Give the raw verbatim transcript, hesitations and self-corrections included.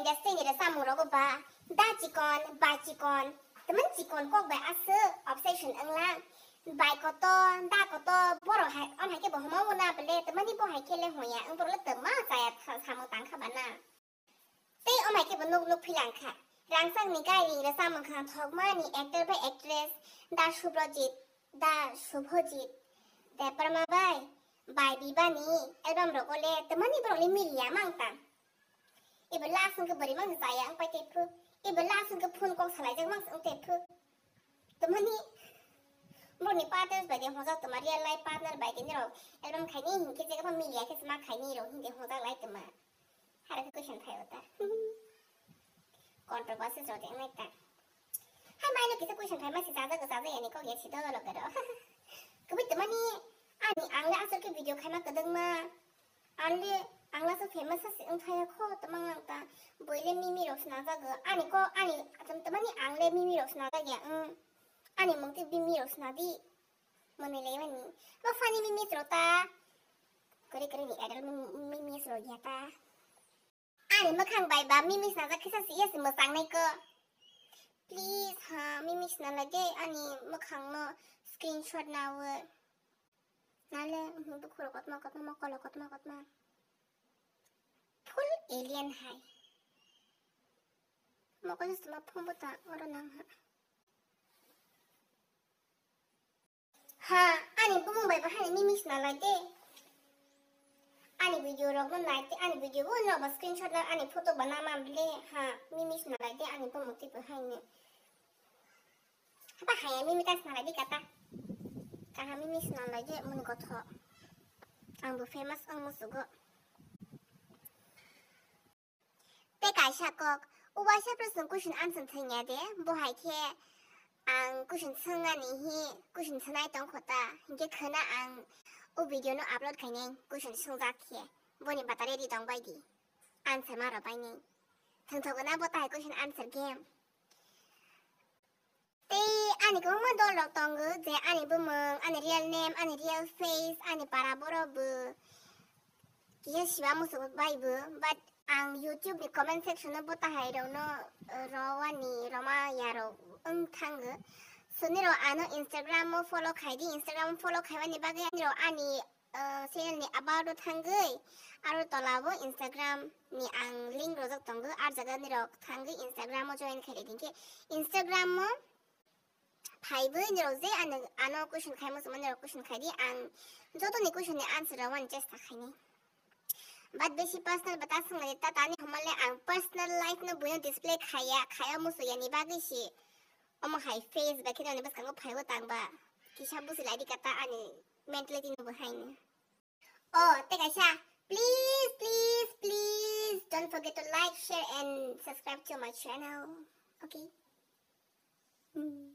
Tei ni rwchapmung rogo ba da chikon, bai chikon, temen chikon kok bai aswk obsession wnglang. Bai koto, da koto, borok hai, on hai khe bo homa bo na bole, temani bo hai khe le hoya, wng borok le tongma chaya tha-, samung tang kha ba na. Tei o hai khe bo nuk nuk philang kha. Rangchak ni gairing rwchapmung kha thokma ni actor bai actress, da Subrojit, da Subhojit, Debbarma bai, bai Bibani album rogo le temani borok le miliya mang tang. Ebo last hwnkhe bwrwi mang se chaya wng pai tei phu. Ebo last hwnkhe phone kok salaijak mang se wng tei phu. Twmani borokni partners bai de hwnjak twma real life partner bai de nirok album khaini hinkhe je ma miliya khe se ma khaini rok hindi hwnjak lai twma. Hara khe question phai ota. Controversy rok de nai ta. Hai maino kisa question phai ma si chajago chaja yani kok ya si dolo garo. Kwbui twmani ani ang le aswk khe video khaima kwdwngma. Ang le, ang laso famous se wng thaya kho, tamang lang ta. Boi le mimi rok sna jago. Ani ko, ani, tam, tamani ang le mimi rok sna jagya, wng. Ani mung tei mimi rok sna di. Mwnwi le mani. Bo funny mimi rok ta. Kore kore ni adult mimi, mimi rok ya ta. Ani mwkhang bai ba mimi sna jak kisa si yes mwchang nai ko. Please ha, mimi sna lai de ani mwkhang no screenshot na o. Nale, mhm, bukhuro kotma, kotma, mokolo kotma, kotma. Full alien hai. Mokolo sima phone bo ta oro nang ha. Ha, ani bumung bai bahai ni mimi sna lai de. Ani video rok no nai te, ani video bo no ba screenshot na ani photo ba nama bile. Ha, mimi sna lai de ani bumung tei bahai ni. Haba haya mimi ta sna lai di kata. Kaha mimi sna lai di muni kotho. Ang bo famous ang musugo. Te kaisa kok, ubaisa presung question answer thangya de, bo hai khe ang question sangani hi, question sanai tong khota, hinkhe khana ang o video no upload khainai question sungjak khe, boni batare di tong bai di. Answer ma rw bai ni. Thwngthok na bo tai question answer game. Tei ani kwbangma dol rok tongo je ani bumung, ani real name, ani real face, ani para borok bo kisa siba muchung bai bo, but ang YouTube ni comment section o bo tahai rok no, uh, rowani roma ya rok wng thango. So nirok ano Instagram o follow khai di, Instagram o follow khaimani bagwi nirok ani uh, channel ni about o thangwi, aro tola o Instagram ni ang link rojak tongo, ar jaga ni rok thangwi Instagram o join khailai dinkhe Instagram o phaiwi nirok je ano, ano question khai muchungma nirok question khai di, ang joto ni question ni answer rok wani chesta khainai. But besi personal bata swngnai ta tani homale ang personal life no buino display khaya, khaya musuya ni bagwi si omo hai face bai khe nani bwskango phaibo tangba kisa busi lai di kata ani mentality no bo haino. Oh, te kaisa, please, please, please don't forget to like, share and subscribe to my channel. Okay? Hmm.